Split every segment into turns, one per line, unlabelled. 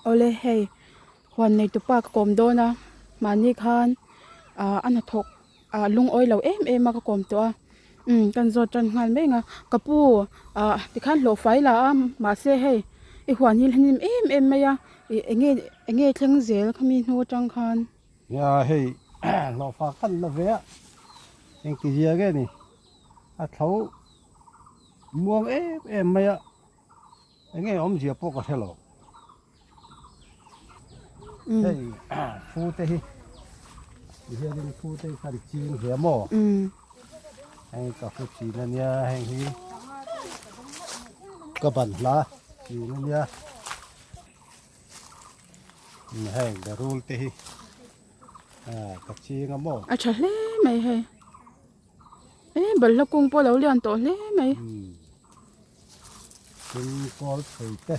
Awle hei huan nei tupa ka kawm dawn a mahni khan ah a hnathawk ah lungawi lo em em a ka kawm tawh a umm kan zawt tan nghal mai ang a ka pu ah tikhan hlawh fai la a mahse hei i huan hi hnim em em mai a ih eng nge eng nge thleng zel khami hnu atang khan.
Nia hei hlawhfa kan la ve a engtizia nge ni a thlo muang em em mai a. Eng nge awmzia pawh ka hre lo. Hei fu te hi ti hianin fu te hi khan ching hle maw? Hei ka fu chin a nia heng hi ka ban hla chin a nia. Heng berul te hi ka ching a maw?
A tha hle mai hei. E balhla kung pawh a lo lian tawh hle mai.
Tin kawl thei te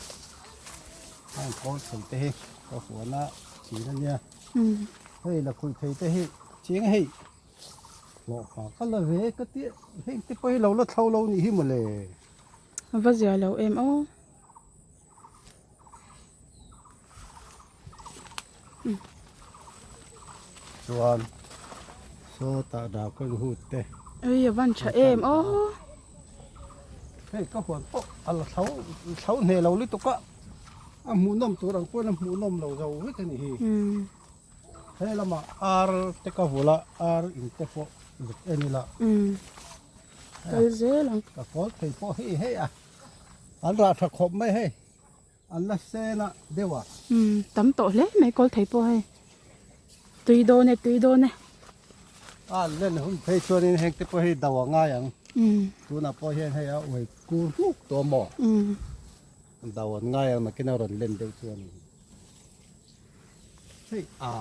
heng kawl thei te hi ka huan a chin a nia hei lakhuih thei te hi chiang hei hlawhfa ka la ve ka tia heng te pawh hi lo la thlo lo nih hi mawle.
A va zia lo em aw.
Chuan sawtah dragon hood te.
Ei a van tha em aw.
Hei ka huan pawh a la thlo thlo hneh lo lutuk a a hmuhnawm tur ang pawhin a hmuhnawm lo zo vek a nih hi. He lamah ar te ka vul a ar in te pawh zuk en ila.
Kal zel ang.
Ka kawl thei pawh hei hei a an rah tha khawp mai hei. An la sen a deuh a.
Umm tam tawh hle mai kawl thei pawh hei. Tui dawn e tui dawn e.
A an len hun phei chuanin heng te pawh hi do a ngai ang.
Umm.
Tunah pawh hian hei a uai kur hluk tawh maw?
Umm.
Do an ngai ang nakin a rawn len deuh chuanin. Hei a.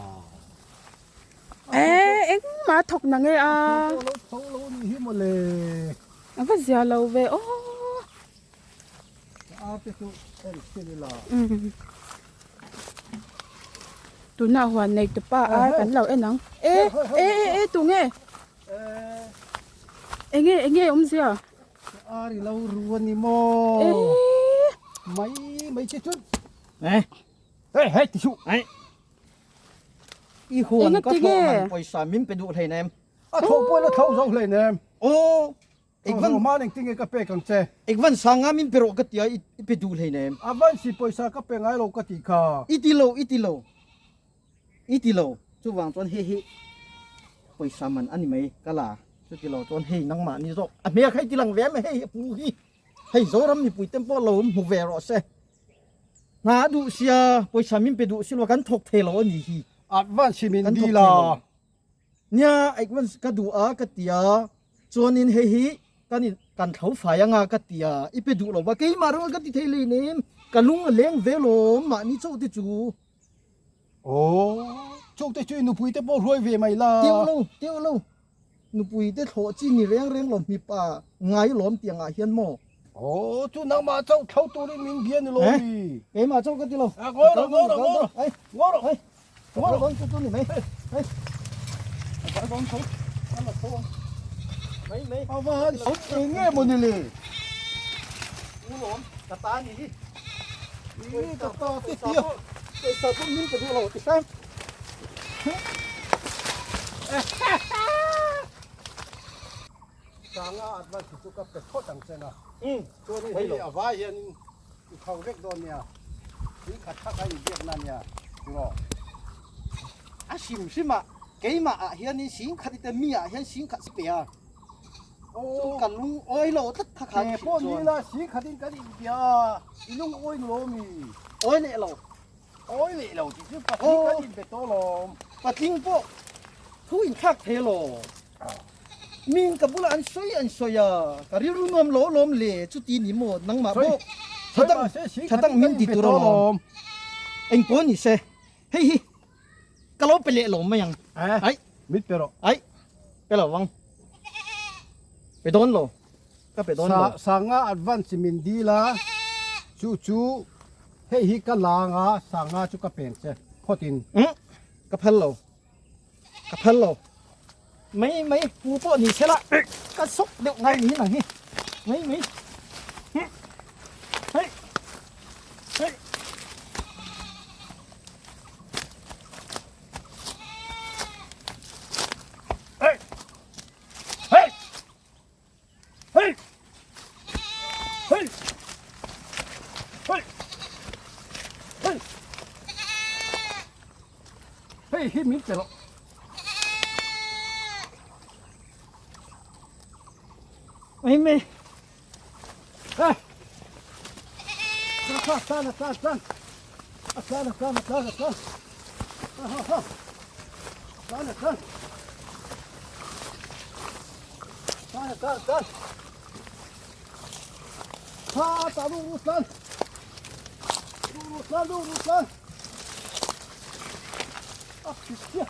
E engmah a thawk na nge a.
A thawk pawh lo tho lo nih hi mawle.
A va zia lo ve aw. Tuna huan nei tu pa ar kan lo en ang e e e e tunge enge enge awmzia
ar i lo ru a ni maw
e
mai mai che chun
e
hei hei ti suh
ai i huan ka thawh man pawisa min pe duh hleinem
a thawh pawh la thawh zo hleinem
aw
Ekvan ma eng tinge ka pek ang che.
Ekvan sanga min pe rawh ka tia i pe duh hleinem.
Avan si pawisa ka pe ngai lo ka tih kha.
I ti lo, i ti lo, i ti lo. Chuvang chuan hei hi pawisa man a ni mai ka la. Chuti lo chuan hei nangmah ni zawk a hmel kha i ti lang ve mai hei a pu hi. Hei Zoram mipui te pawh lo hmu ve rawh se. Hna a duh sia pawisa min pe duh si lo kan thawk thei lo a ni hi.
Advance hi min dil a.
Nia advance ka duh a ka tia. Chuanin hei hi kan in kan thlo fai anga ka ti a, i pe duh lo va, keimah rawng ka ti thei lei nem, ka lung a leng ve lawm mahni chauh te chu.
Aw, chauh te chu i nupui te pawh hruai ve mai la.
Teuh lo, teuh lo, nupui te thlawh chi ni reng reng lo mipa ngai lawm tiang ah hian maw.
Aw, chu nangmah chauh thlo turin min bia ni lawm mi.
Keimah chauh ka ti lo.
A, ngawi rawh, ngawi rawh, ngawi rawh, ngawi rawh.
Ngawi rawh, chu chu ni mai. Hei, a kal dawn tho, a la tho ang. Mai mai.
A va han eng nge maw ni le?
U lawm, ka ta ni hi.
Ih, ka ta te tia.
Pawisa pawh min pe duh lo ti hram.
Sanga advance chu ka pe phawt ang che na. Chuanin hei a vai hianin I tho vek dawn nia, tui khat kha kha i biakna nia tiraw?
A hrim hrim a, keimah ah hianin sing khat i te mi ah hian sing khat si pe a, chu ka lungawi lo tlat kha khan
Ke pawh ni la sing khatin kan inbia a, i lungawi nu lo mi?
Awi leh lo.
Awi leh lo tih chu patling kan inbe tawh lawm.
Patling pawh thu inthlak thei lo. Min ka bulah an sawi an sawi a, ka rilru nuam lo lawm le, chuti ni maw nangmah bawk tha dang tha dang min ti tur alawm. Eng pawh ni se, hei hi ka lo pe leh lo mai ang. Ai,
mit pe rawh.
Ai, pe lo vang. Pe dawn lo, ka pe dawn lo.
Sanga advance min dil a, chu chu hei hi ka la anga sanga chu ka peng che phawtin.
Ka phal lo. Ka phal lo. Mai mai pu pawh ni se la ka sawk deuh ngai ni nang hi. Mai mai. Hei. Hei.
Hei hi min pe rawh.
Mai mai.
Hey! Tlan, tlan, tlan, tlan. Tlan, tlan, tlan, tlan. Ha, ha, ha. Tlan, tlan. Tlan, tlan, tlan. Ha, ta lu lu tlan. Lu lu tlan, lu lu tlan. Ah, chia.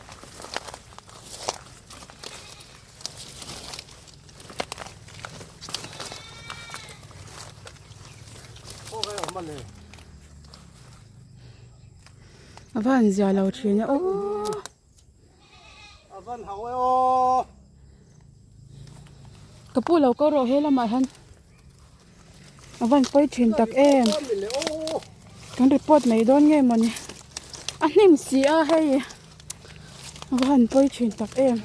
A van zia lo thin e aw.
A van hau e aw.
Ka pu lo ko rawh he lamah hian a van pawi thin tak em. Kan report mai dawn nge mawni a hnim si a hei a va han pawi thin tak em.